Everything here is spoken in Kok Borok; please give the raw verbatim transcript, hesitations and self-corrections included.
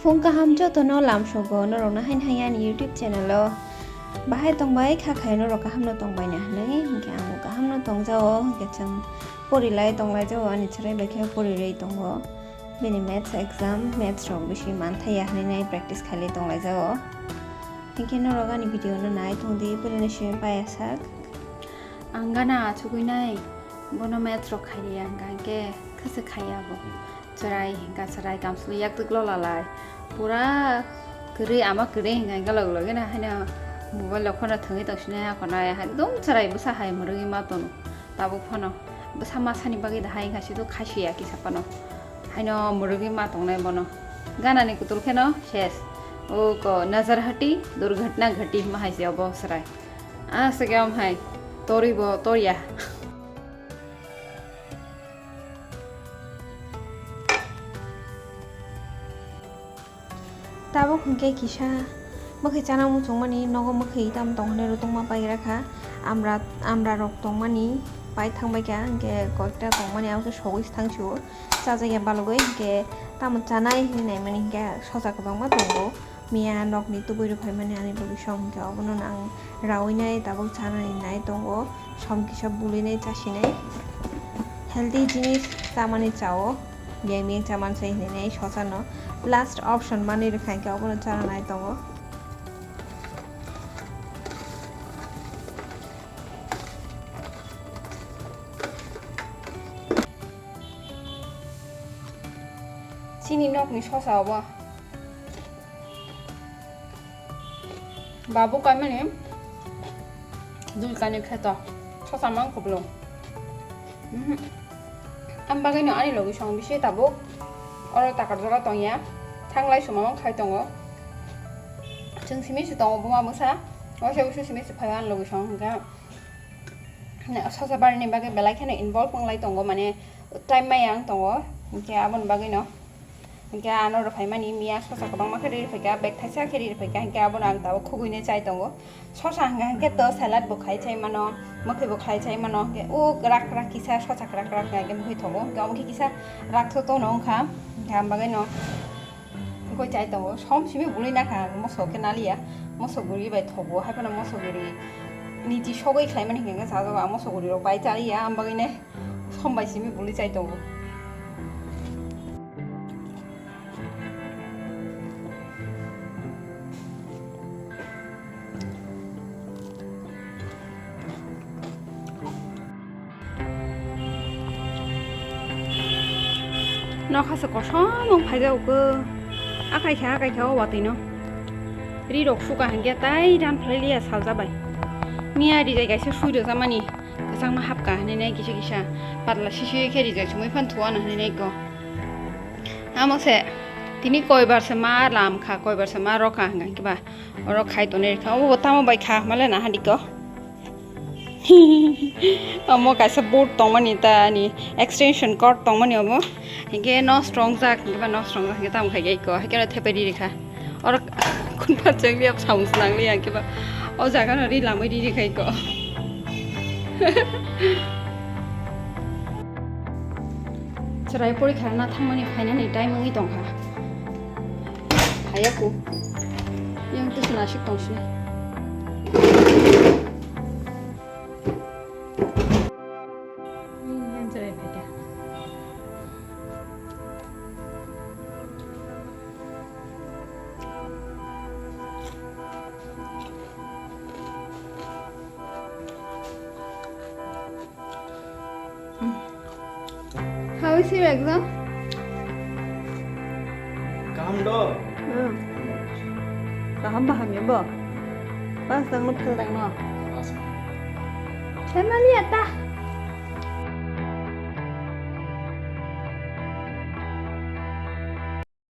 Phung kaham jotono lamsogo norokno haino hai ani YouTube channel o. Bahai tongbai kha khai norok kaham no tongbai na hinwi, hinkhe ang kaham no tongjao, hinkhe chwng pori lai tonglai jao, ani chwrai bai khe pori rwi tongo. Bini maths exam, maths rok bisi manthaya hinwi nai practice khai lai tonglai jao. Hinkhe norok ani video no nai tongdi, belai no simi paya sak. Ang gana achugwi nai, bono maths rok khai ya, hingkha hinkhe khwswk khai ya bo. Chwrai hingkha chwrai kamsli yak twk lo lalai. Pura kwrwi ama kwrwi hingkha hinkhe log logino haino mobile rok phano thwngwi tongsinai akhornai, ekdom chwrai bwsa hai mwrwgwi ma tono. Tabuk phano bwsa masani bagwi da hai hingkha sido khasiya kisa phano. Haino mwrwgwi ma tongnai bono. Ganani kutul kheno ses. O ko nazar hati, durghatna ghati hima hai se obo chwrai. Aswk em hai, tori bo toriya. Tabuk hinkhe kisa mwkhwi chana muchungmani nogo mwkhwi tamo tong hinwi rw tongma paigra kha. Amra, amra rok tongmani pai thangbai kha, hinkhe koikta tongmani abo khe sogwi thang sio. Chajakya balugwi hinkhe tamo chanai hinwi naimani hinkhe sosa kwbangma tongo. Miya nokni tubui rw phaimani ani logi song hinkhe obono ang rawi nai tabuk chanani nai tongo. Som kisa bului nai chasinai. Healthy jinis chamani chao. Miyang miyang chaman sai hinwi nai sosa no. Last option manwi rwkha hinkhe obono chana nai tongo. Chini nokni sosa obo. Babu kaimani dul kani kheto. Sosa mang khoblo. Mhm. Am bagwino ani logi song bisi tabuk. Oro takar jora tongya. Thanglai sumamang khai tongo. Chwng simi se tongo buma bwsa. Waisa waisa simi se phaiyo ani logi song hwnkhe. Sosa barini bagwi belai kheno involve wnglai tongo, mane time maya wng tongo, hinkhe aboni bagwino hinkhe ano rwphaimani miya sosa kwbangma khe ri rwphaikha, bag thaisa khe ri rwphaikha, hinkhe abono ang tabuk khugwino chai tongo. Sosa hwnkha hinkhe to salad bo khai chai mano, mwkhwi bo khai chai mano, hinkhe o kwrak kwrak kisa sosa kwrak kwrak hinkhe mwkhwi thogo, hinkhe omo khe kisa rakso tono wngkha, hinkhe ang bagwino. Wngkoi chai tongo, som simi bului nakha ang mosok khe naliya, mosok guri bai thogo, hai phano mosok guri niji sogwi khlaimani hinkhe wngkha chajago, ang mosok guri rok bai chaliya, ang bagwi ne som bai simi bului chai tongo. Nokha se kosom wng phaijak o khe. Akai kha, akai kha o watwi no. Ri rok suka hinkhe tai ran phlai liya salsa bai. Miya rijai kaisa sui rwjak mani. Kwchangma hapka hinwi nai kisa kisa. Patla sisi khe rijai chumui phan thuana hinwi nai ko. Amo se tini koibar se ma lam kha, koibar se ma rok kha hwnkha hinkhe ba. Oro khai tonwi rwkha. O tamo bai kha male na hadi ko. Omo kaisa board tongmani ta ni extension cord tongmani omo. Hinkhe no strong jak, hinkhe ba no strong jak, hinkhe tamo khai ko. Hai khe no thepai ri rwkha. Oro khunpha chengli ap sound nangli hinkhe ba. O jaga no ri lamwi ri rwkha ko. Chwrai porikha rwna thangmani phainani time wngwi tongkha. Hayaku. Yang tu suna sik tong sini. Yang chwrai phaikha. How is your exam? Kaham do? Hmm. Kaham ba hamya bo? Pass dang no fail dang no? Pass. Family ata.